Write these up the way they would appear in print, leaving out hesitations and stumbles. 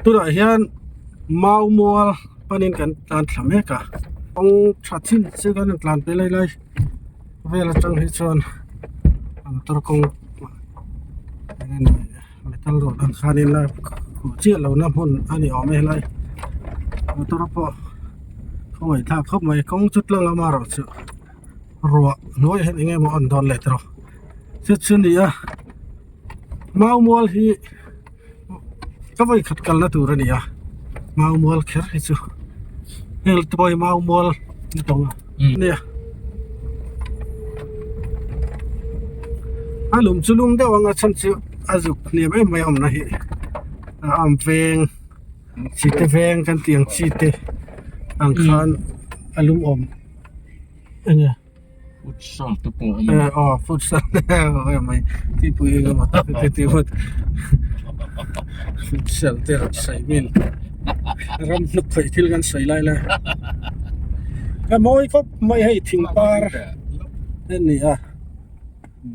Tunah hian mau mual panin kan tlan thla mek a kawng tha chin chu kan rawn tlan pel lai vel atang hi chuan motor kawng metal road ang khanin la khuh chiah lohna hmun a ni awm e helai motor pawh khawngaih thlak khawp mai kawng chu tlang amaherawhchu ruah hnuaiah hian eng emaw a rawn dawn leh tawh chu chu ni a mau mual hi ka vawi khat kalna tur a ni a mau mual kher hi chu heng te pawh hi mau mual ni tawng a nia a lum chu lum deuh ang a chhan chu a zuk hniam em mai a awmna hi a awm veng chi te veng kan tih ang chi te ang khan a lum awm enge. Futsal te pawh a ni. Aw futsal te pawh mai tihpui eng emaw tak te tih phawt futsal te rawn sawi vel ram hnuk khawih thil kan sawi lai lai a mawi khawp mai hei thing par te a ni a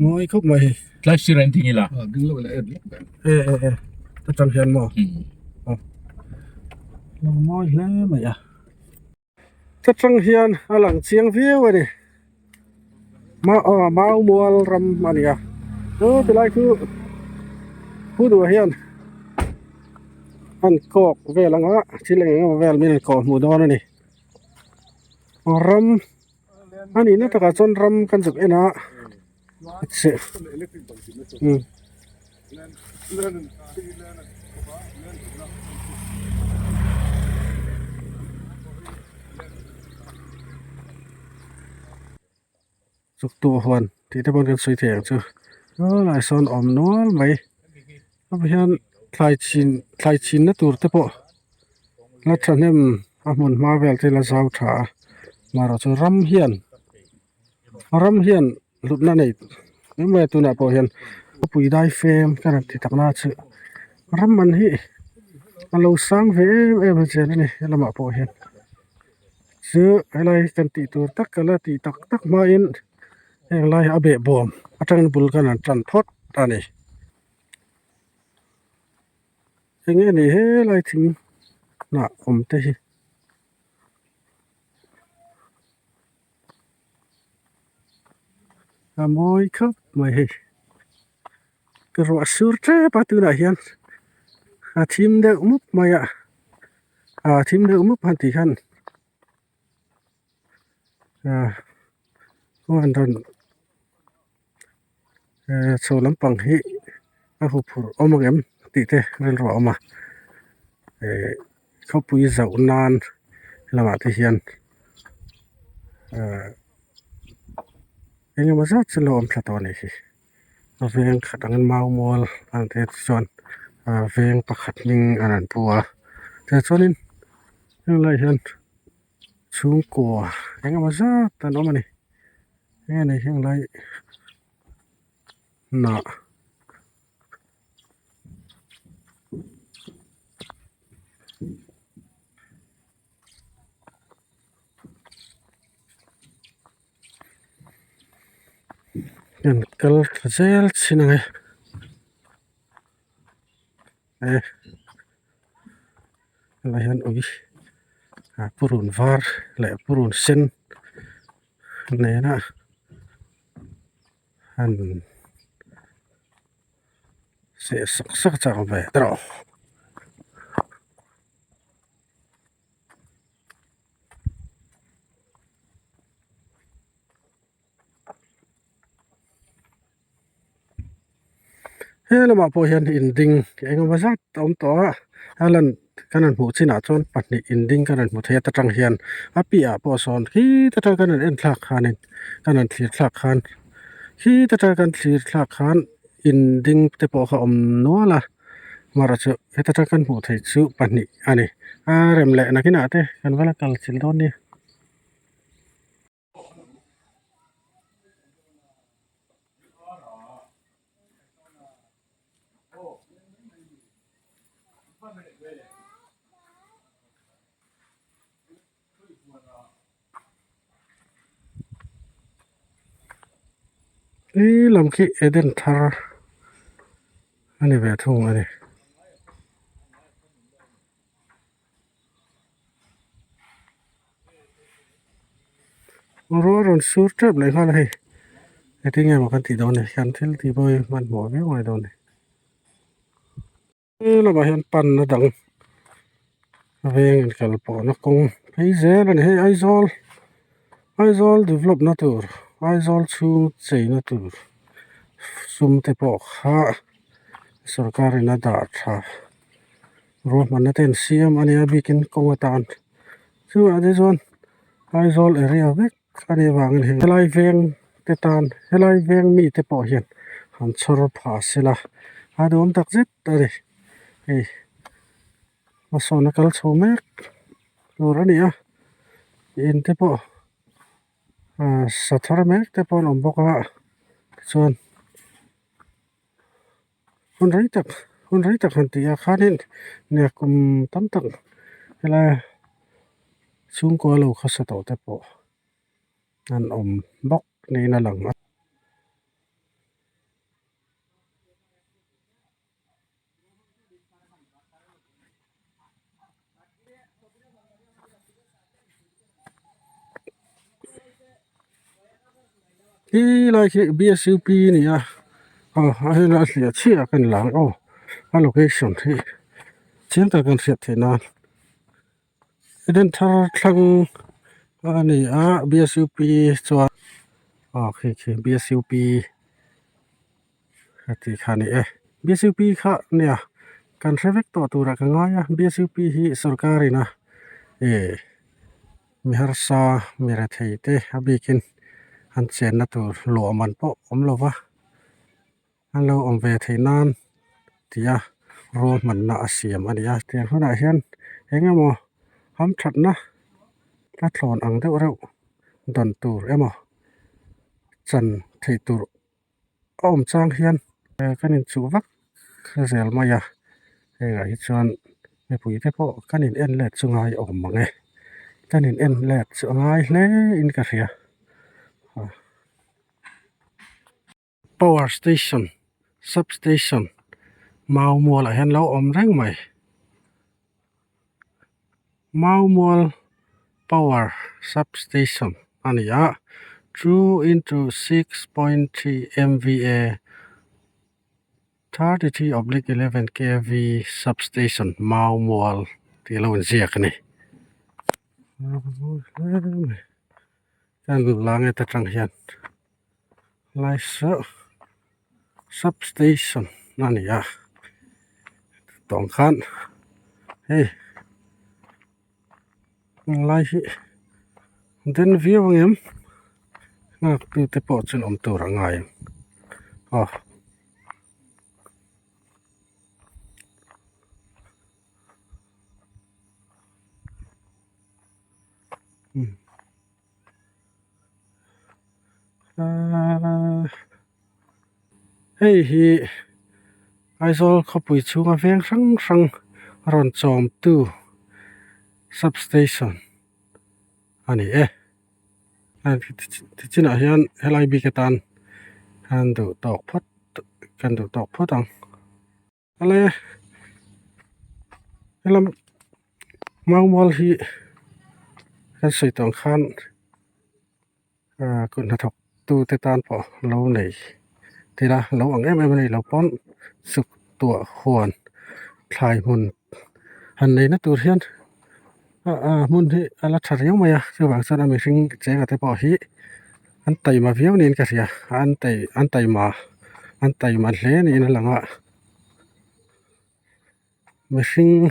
mawi khawp mai hei. Tlai sir an ding ila. E e e atang hian maw lo mawi hle mai a. Ta tang hian a lang chiang viau a ni mau mual ram a ni a aw tilai chu pu duh hian an kawk vel ang a thil eng emaw vel min kawh hmuh dawn a ni ram a nihna takah chuan ram kan zuk en a umm. Chuktuah huan tih te pawh kan sawi thei ang chu helaiah sawn awm nual mai hemi hian thlai chin thlai chinna tur te pawh la thahnem a hmun hma vel te la zau tha a marawh chu ram hian ram hian. Hlutna nei mai a tunah pawh hian khawpui dai fem ka rawn ti tak na chu ram man hi a lo sang ve em em a chian a ni he lamah pawh hian chu helai kan tih tur tak ka la tih tak tak hmain heng lai a behbawm atangin bul kan han tan phawt a ni eng nge ni helai thing hnah awm te hi. A mawi khawp mai hei ka ruah sur tep a tunah hian a thim deuh mup mai a ah thim deuh mup han tih hian ah huan rawn eh chho lampang hi a huphurh awm ang em tih te rilru a awm a eh khawpui zauh nan lamah te hian ah engemaw zat chu lo awm thla tawh a nih hi a veng khat angin mau mual ang te chuan ah veng pakhat hming an rawn pu a tichuanin helaiah hian chhungkua engemaw zat an awm a ni heng ni henglai hnah. An kal thla zel thin ang e e helai hian ui ah purun var leh purun sen nena an seh sak sak chak ve ta rawh. He lamah pawh hian in ding eng emaw zat a awm tawh a a lan kan han hmuh chinah chuan pahnih in ding kan han hmu thei a ta tang hian a piahah pawh sawn khita tang kan han en thlak khanin kan han thlir thlak khan khita tang kan thlir thlak khan in ding te pawh kha a awm nual a amaherawhchu heta tang kan hmuh theih chu pahnih a ni a rem leh nakinah te kan va la kal chilh dawn nia. He lam khi Eden thar a ni ve thung a ni. Ruah rawn sur tep leh nghal a hei engtin nge maw kan tih dawn ni kan thil tih pawh hi hmanhmawh viau ngai dawn ni he lamah hian panna dang veng in kal pawhna kawng phei zel a ni hei Aizawl Aizawl develop na tur Aizawl chhung cheina tur sum te pawh kha sorkar in a dah tha ruahmanna te an siam a nia bikin kawng atan chuvang te chuan Aizawl area vek a nih avangin hei helai veng te tan helai veng mi te pawh hian han chhawr phah sela a duhawm tak zet a ni hei hmasawnna kal chho mek tur a ni a in te pawh ah sa thar mek te pawh an awm bawk a tichuan. Hun rei tak hun rei tak han tih ah khanin nia kum tam tak helai chhungkua lo khawsa tawh te pawh an awm bawk niin a lang a. He lai khi bsup a ni a aw a hei a hliah chiah a kan lang aw a location hi chiang tak kan hriat theih nan Eden thar thlang a ni a bsup chuan aw khi khi bsup a tih kha a ni e bsup kha nia kan hre vek tawh turah ka ngai a bsup hi sorkar in a eh. Mi harsa mi rethei te a bikin an chenna tur luah man pawh awm lo va an lo awm ve theih nan tia ruahmanna a siam a ni a tiang hunah hian eng emaw hamthatna a thlawn ang deuh reuh dan tur emaw chan theih tur a awm chang hian kan inchuh vak zel mai a hengah hi chuan mipui te pawh kan in en let chu ngai awm mang e kan in en let chu a ngai hle in ka hria power station sub station mau mual ah hian lo awm reng mai mau mual power sub station a ni a two into six point three m v a 33 oblique 11 kv substation Maumual tih a lo inziak a ni. Kan langet atang hian lai saw substation a ni a tawng khan hei lai hi den viau ang em nghak tute pawh chu an awm tur a ngai ang aw. Hei hi Aizawl khawpui chhunga veng hrang hrang rawn chawmtu substation a ni e. Tichinah hian helai bik atan an duh tawk phawt kan duh tawk phawt ang. Ale helam Maumual hi kan sawi tawh ang khan kut hnathawk tute tan pawh lo nei thil a lo ang em em a ni lo pawn chuk tuah huan thlai hmun han neihna tur hian hmun hi a la tha riau mai a chuvang chuan a mihring chenga te pawh hi an taima viau niin ka hria an tai an taima an taima hle niin a lang a mihring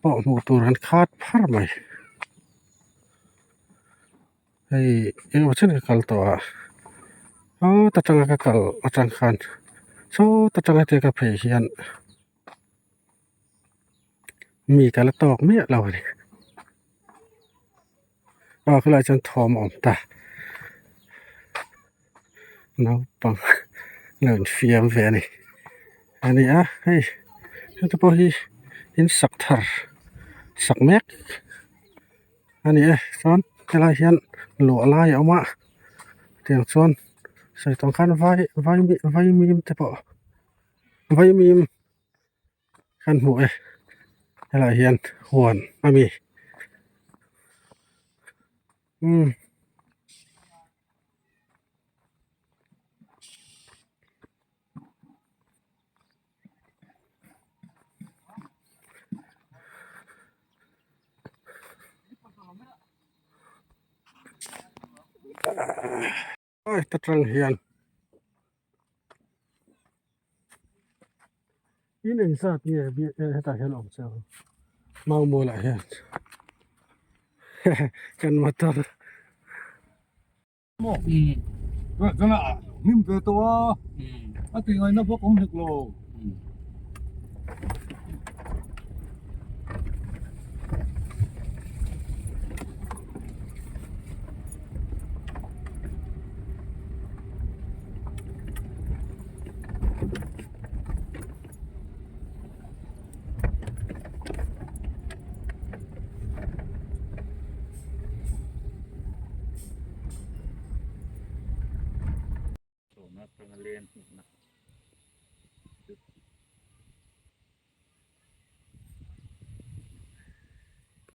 pawh hmuh tur an khat phar mai. Hei engemaw chen ka kal tawh a sawta tanga ka kal atang khan sawta tanga te ka phei hian mi ka la tawk miah lo a ni aw khilaiah chuan thawm a awm ta naupang lo infiam ve a ni a ni a hei heti pawh hi in sak thar sak mek. A ni e chuan helai hian luah lai a awm a tiang chuan sawi tawng khan vai vai vaimim te pawh vaimim kan hmu e helaiah hian huan a mi umm. Ai ta tang hian in engzat nge hetah hian awm chiang mau mualah hian kan motor. Hnim ve tawh a a ti ngaihna bawk awm hek lo.